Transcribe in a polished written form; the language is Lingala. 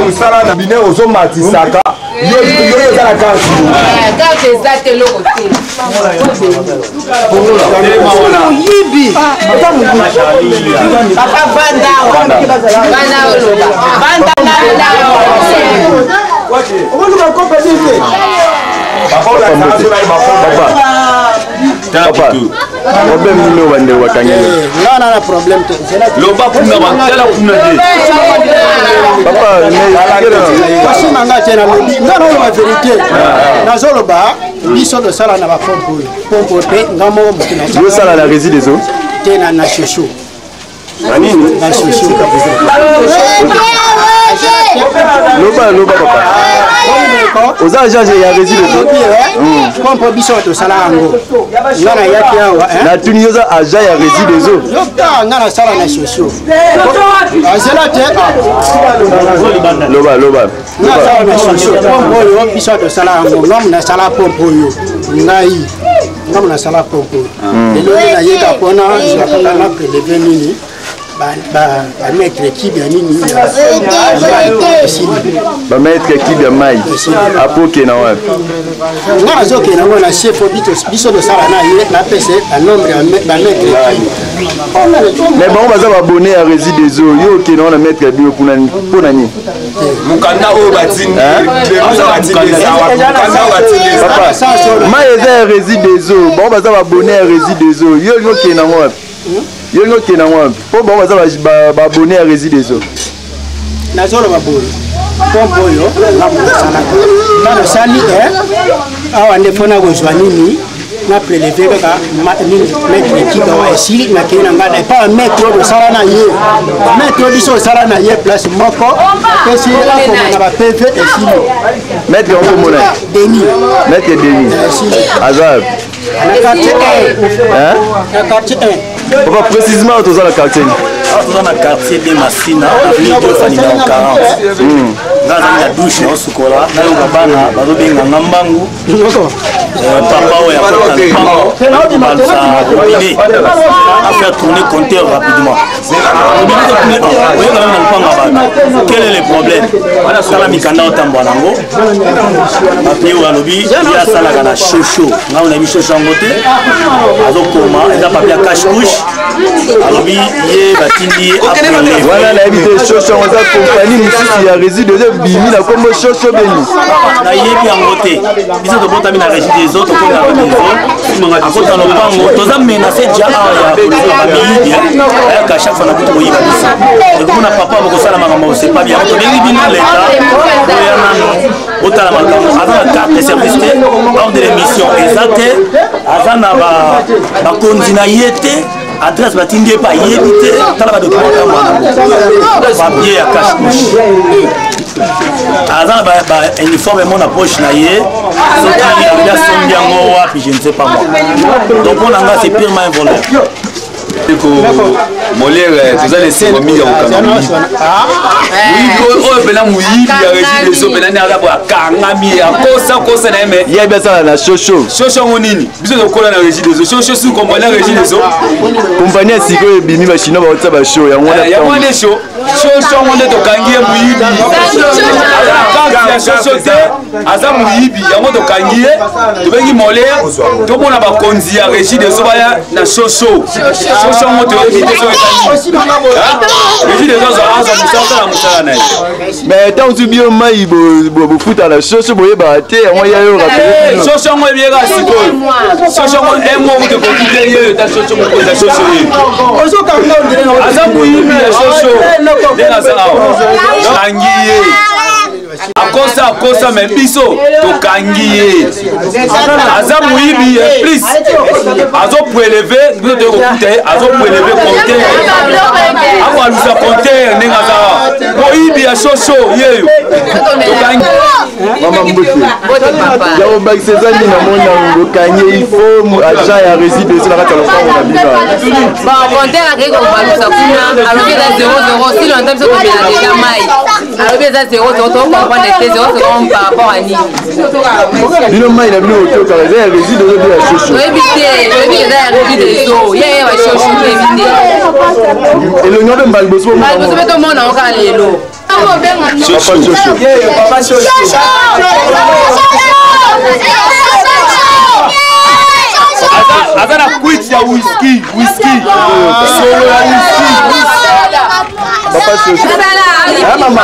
Mosala na bine ozomatisaka yo eza na carte. Carte eza te, eloko te. Moyibi. Papa, vanda, vanda, oloba, vanda. Okoluka kompani te. Papa, problème nini oyo bandeko bakangeli? Nga na problème te. Loba kuna, batala kuna te. Papa. Kasi na nga te, nalobi nga naoloba vérité. Nazoloba, biso tosala na bapompe oyo, pompe oyo mpe nga moko motu. Yosala na Régie des eaux? Te, na shosho. Na nini? Na shosho. Loba, loba papa, oza agent ya Régie des eaux? Pompe biso tosala yango, nga nayaki awa. Natuni, yo oza agent ya Régie des eaux? Yoka, nga nasala na shosho, azela te. Loba, loba. Nasala na shosho. Pompe oyo biso tosala yango, ngamu nasala pompe oyo, ngai ngamu nasala pompe oyo. Lelo nde nayeka mpona zwaka na prélever nini, bamètre cube ya nini. Esili. Bamètre cube ya mai apo okenda wapi? Nga nazokende yango na chef. Biso tosala na ye, napese banombre ya bamètre cube. Mais bango baza baabonné ya Régie des eaux, yo okende wana mètre ya bio kuna mpo na nini? Mokanda oyo batindi. Papa, mai eza ya Régie des eaux, bango baza baabonné ya Régie des eaux. Yo olingi okende yango wapi? Yo olingi okende yango wapi mpo bango baza baabonné ya Régie des eaux? Nazoloba boye, pompe oyo ngambo nasalaka, nga nasali awa nde mpona kozwa nini, na prélever kaka nini, mètre cube awa. Esili, nakei na ngai epa maître oyo tosala na ye, maître oyo biso osala na ye place moko, apesi ye akoma na baPV, esili. Maître yango komona? Denis. Maître Denis aza? Na quartier 1, na quartier 1. Papa, précisément toza na quartier? Toza na quartier de Masina, avenue Dofa, numéro 40. Nga azali na douche, naosukola, nayoka bana bazobenga nga mbangu. Papa oyo akota lupango, balusa robinet, afaire tourner compteur rapidement. Robinet oyokaka na lupango ya bato. Quel est le problème? Tala mikanda otambola nango, papier oyo alobi ye asalaka na shosho. Ngai nayebi shosho yango te. Azokoma, eza papier ya cache couche. Alobi ye batindi ye. Wana nayebi te. Shosho yango eza kompani mosusu ya Régie des eaux ebimi na kombo shosho beni? Nayebi yango te. Biso tobotami na Régie des eaux, tokomi na Régie des eaux, akota lopango. Toza menacé ja awa ya kozwa bamiyibi, ayaka chaque fois na kutu koyiba biso. Ekomona papa bokosala makambo, c'est pas bien. Tobengi bino leta, oya nano otala makambo. Aza na carte de service te, ordre de mission eza te, aza na bakonzi na ye te, adresse batindi ye mpe ayebi te. Tala badocument otambola, papier ya cache couche, aza na bauniforme mo na poche na ye. Soki abi asombi yango wapi, je ne sais pas moi. Donc mpo na nga, c'est purement un voleur. Ndeko Molière, toza na esengo mingi ya kokanga moyibi. Moyibi oyo mpena, moyibi ya Régie des eaux mpena, nde aza boye, akangami, akosakosa na ye me. Ye abi asala na shosho. Shosho yango nini? Biso tokola na Régie des eaux. Shosho su kompani ya Régie des eaux? Kompani ya sikoyo ebimi, bachinois baotisa bashow yango wana. Yango wana sho shosho yango nde tokangi ye. Moyibi aza na carte ya shosho te, aza moyibi. Yango tokangi ye. Tobengi Molière, tomona bakonzi ya Régie des eaux baya na shosho. Shosho yango toyebi te soki Régie des eaux azwa mosala, osala mosala na ye. Mais ntango mosusu bio mai bofuta na shosho, boyebaka te yango ya yo. Shosho yango ebiyeka sikoyo. Shosho yango emo kutu ekoki te. Ye ta shosho, mokonzi ya shosho, ye aza moyibi ya shosho ndenge aza awa. Kangi ye, akosa, akosa, me biso tokangi ye, aza moyibi. Plus azoprélever, biso toye kokuta ye azoprélever compteur, akoalusa compteur ndenge aza awa. Moyibi ya shosho yeyo. Mama mbote. Ya kobakisa eza nini? Namoni yango kanye, il faut agent ya Régie des eaux na kati ya lopango na bino. Bon, compteur akei kobalusa kuna, alobi eza 00. Si longtemps biso tomela deja mai, alobi eza 00. Tocomprendre te 00 par rapport à nini. Bino mai na bino otokaka eza ya Régie des eaux mpe ya shosho? Toyebi te, toyebi eza ya Régie des eaux, ye ye bashosho, toyebi te. Elongi mpe mbala liboso? Mbala liboso mpe tomona yango kaka lelo. Papa shosho. Papa shosho. Aza na kwiti ya whisky, whisky solo ya whisky. Papa shosho. Ah, mama.